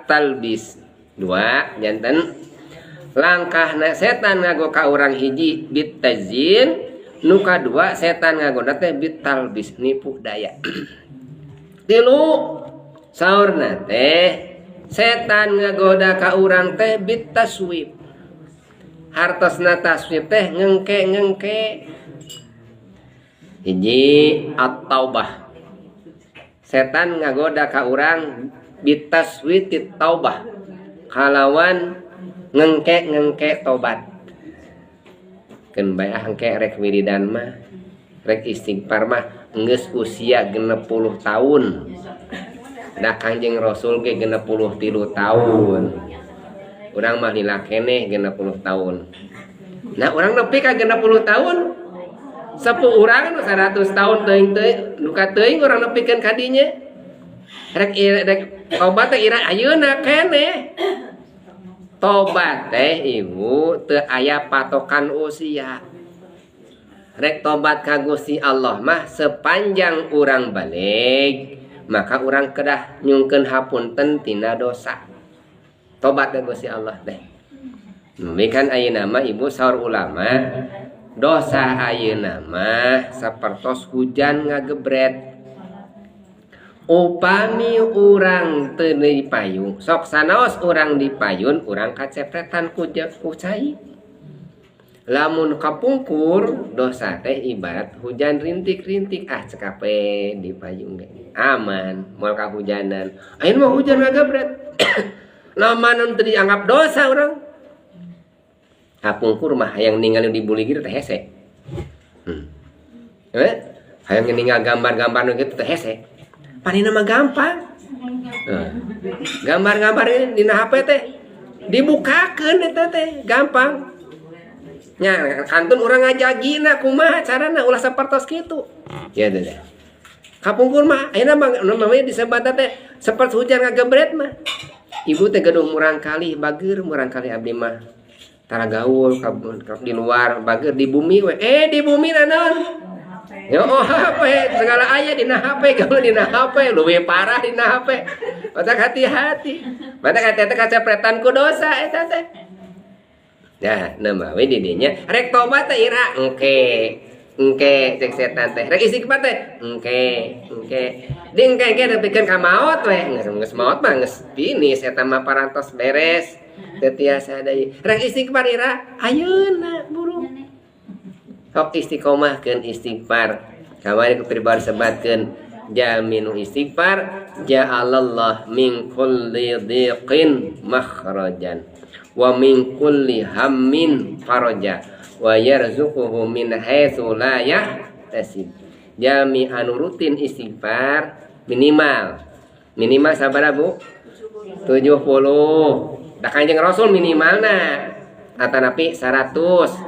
At-talbis. Dua janten langkahna setan ngagoda ka urang, hiji bitazyin, nu kadua setan ngagoda teh bitalbis, nipu daya. Tilu, saurna teh setan ngagoda ka urang teh bitaswif. Hartosna taswif teh ngengke-ngengke. Hiji at-taubah, setan ngagoda ka urang bitaswifit taubah, kalawan ngengke-ngengke tobat. Keun bae ah, engke rek wiridan mah, rek istighfar mah geus usia 60 tahun. Da Kangjeng Rasul ge 63 tahun. Urang mah lila keneh 60 tahun. Nah, urang nepi ka 60 tahun. Sepuh urang nu 100 tahun teuing teuing, duka teuing urang nepikeun ka dinya. Rek rek tobat teh ira ayeuna keneh. Tobat teh, Ibu, teu aya patokan usia. Rek tobat ka Gusti Allah mah sepanjang urang balik, maka urang kedah nyungkeun hapunten tina dosa. Tobat ka Gusti Allah teh. Ini kan ayeuna mah, Ibu, saur ulama, dosa ayeuna mah sapertos hujan ngagebret. Upami urang teu dipayung, sok sanaos urang dipayun, urang kacepretan ku cai. Lamun kapungkur dosa teh ibarat hujan rintik-rintik, ah cekap we dipayung ge aman, moal kahujanan. Ayeuna mah hujan ngagebret. Lama nu teu dianggap dosa urang. Kapungkur mah hayang ningali di buligir teh hese. Eh? Hayang ninggal gambar-gambar nu kitu teh hese. Panina mah gampang. Gambar-gambar ini dina HP teh dibukakeun eta teh gampang. Nya kantun urang ngajagina kumaha carana ulah sapertos kitu. Ya teh. Kapungkur mah ayeuna mah namanya disebat teh seperti hujan ngagebret mah. Ibu teh gaduh murangkalih bager, murangkalih abdi mah tara gaul di luar, bager di bumi we. Eh, di bumi naon? Ya oh, HP segala aya dina HP, gaul dina HP, leuwih parah dina HP. Matak hati-hati. Matak hati-hati kacepretan ku dosa eta teh. Nah, nama we di dinya rek tobat teh ira engke. Engke cek setan teh. Rek istighfar teh engke, engke. Di engke engke nepikeun ka maot we. Geus geus maot mah geus finish eta mah, parantos beres. Teu tiasa deui. Rek istighfar ira ayeuna buru. Sok istiqomahkeun istighfar. Kamari ku pribadi sebatkeun jalmi nu istighfar, ja'alallah min kulli dhiqin makhrajan wa min kulli hammin faraja wa yarzuquhu min haitsu la yahtasib. Jalmi anu rutin istighfar minimal minimal sabaraha, Bu? 70. Da Kanjeng Rasul minimalna atanapi 100.